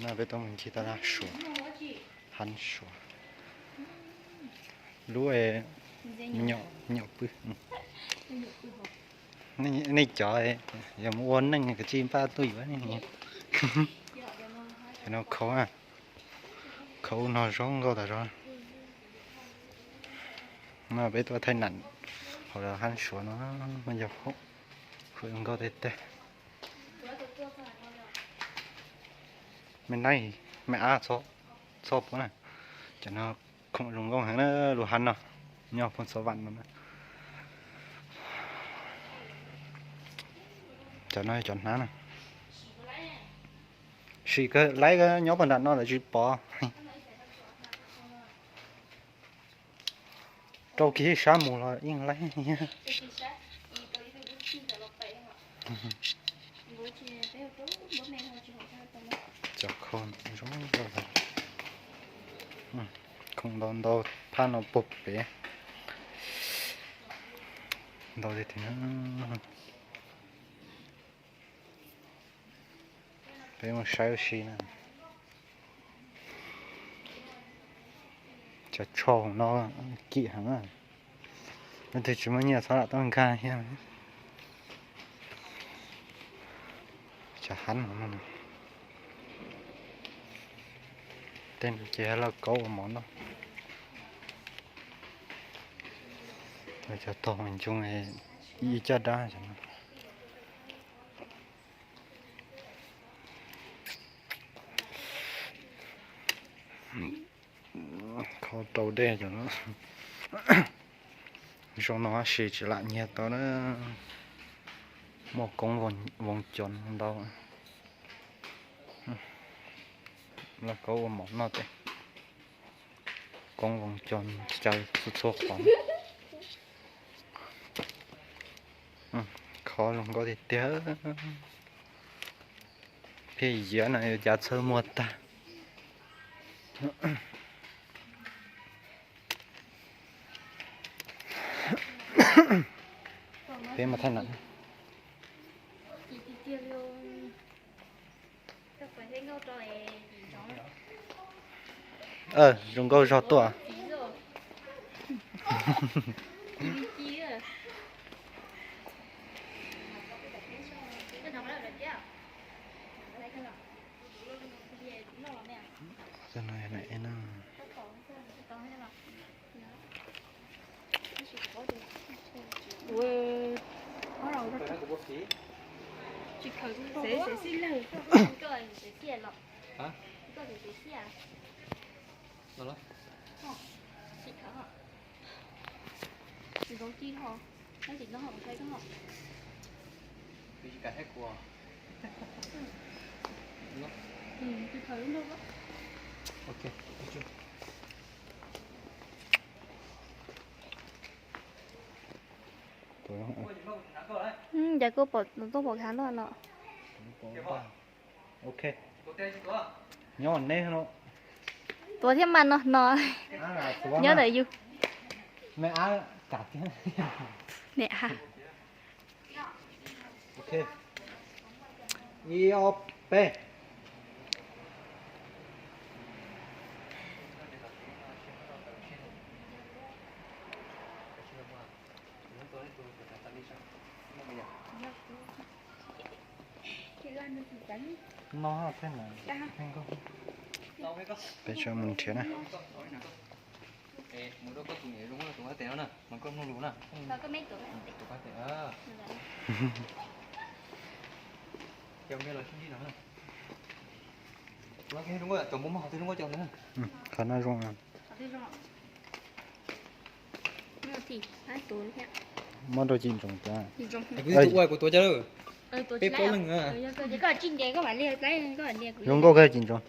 No peb tuaj mus ncig toj roob Suav, hab Suav. Lub me nyuam pw. Nej cov yog mus ua neej kav tsij npaj tuaj yuav. Cov no khau, khau no zoo nkauj tas zog. No peb tuaj thaij nam hauv hab Suav no, yog khau, khau zoo nkauj tiag tiag. Me naib, me ab, txhob pua na. Cov no khoom zoo nkauj heev na, lub hab no nyob puag Xov Vam no na. Cov no cov hnab na. Sim kawg, laib kawg, nyob puag nram no lawv tsis pom. Rau kiag sab mus los yeej laib. Cov khau zoo nkauj. Khoom ntau ntau, phab no puag pem. Ntau tiag tiag. Peb mus saib ua si na. Cov tsho no kim heev. Leej twg tsis muaj nyiaj txhob lam tuaj nkag thiab. Cov hab no, tej no ces lauj kaub ua mov noj. Cov tog ncoo ib caj dab. Kho rau dej cov no. Zoo no tab sis tsis lam nyiag tau na. Muaj koob voos cos ntau. Lauj kaub ua mov noj tej. Koob voos cos caw txhua txhua qhov. Kho zoo nkauj tiag tiag. Pheej yiav no yuav cav txhawj muag tag. Peb mus thaij nam. Zoo nkauj zog tuaj. Cas kuj pom tuaj pom khav luaj no. Nyob neb no. Tuav thiab mas no no. Nyob ntawm yus. Me ab kam thiab. Ne a. Ib ob peb. No thiab na. Peb tso mus nrhiav na. Qhov no zoo. Muab rau Cim Ntsoov tas. Kuv tuav, kuv tuav cas lawm. Peb plaub leeg. Zoo nkauj kawg Cim Ntsoov.